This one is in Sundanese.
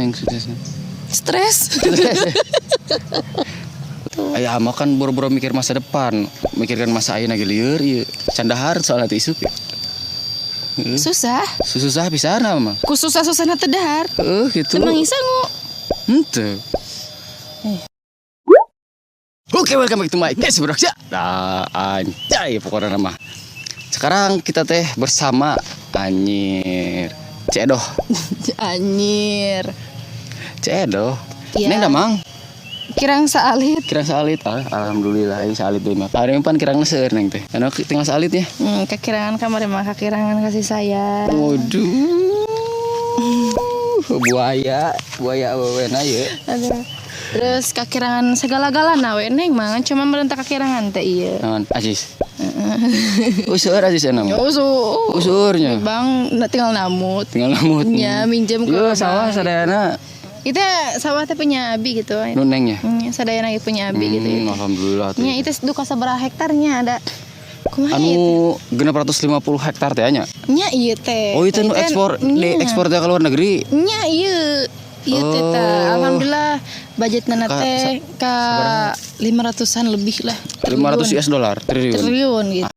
Yang suksesnya? Stres. Aya mah kan boro-boro mikir masa depan, mikirkan masa ayeuna ge lieur ieu. Can dahar soalna teh isuk ya. Susah. Susah pisan mah. Ku susah-susahna teu dahar. Heeh, gitu. Emang sangu. Henteu. Eh. Oke, welcome back to my guys, bro. Nah, anjay pokoknya mah. Sekarang kita teh bersama anjir Cedoh. Anjir. Cedoh. Iya. Neng damang. Kirang saalit. Kirang saalit. Ah, alhamdulillah ini saalit deui mah. Ari pan kirangna seueur, Neng teh. Anu tinggal saalit ya. Kekirangan kamari mah kekirangan kasih sayang. Waduh. Buaya, buaya awewena ye. Aduh. Terus kekirangan segala-galana we, Neng mah cuma merentak kekirangan teh ieu. Naon? Aziz. Useur Aziz mah. Oh, so. Usurnya. Bang, tinggal namut. Tinggal namut. Nya minjem ke Yo abang. Sawah sadayana. Itu sawah teh punya abi gitu. Nu Nengnya. Sadayana ge punya abi gitu. Alhamdulillah tuh. Nya itu duka sabaraha hektarnya ada. Kumaha Anu ieu teh? 650 hektar teh nya. Nya ieu teh. Oh, itu nu ekspor, di ekspor teh ke luar negeri. Nya ieu. Ieu teh tah. Oh. Alhamdulillah budgetna teh ka sabaraha? 500-an lebih lah. 500 US dollar triliun. Triliun gitu.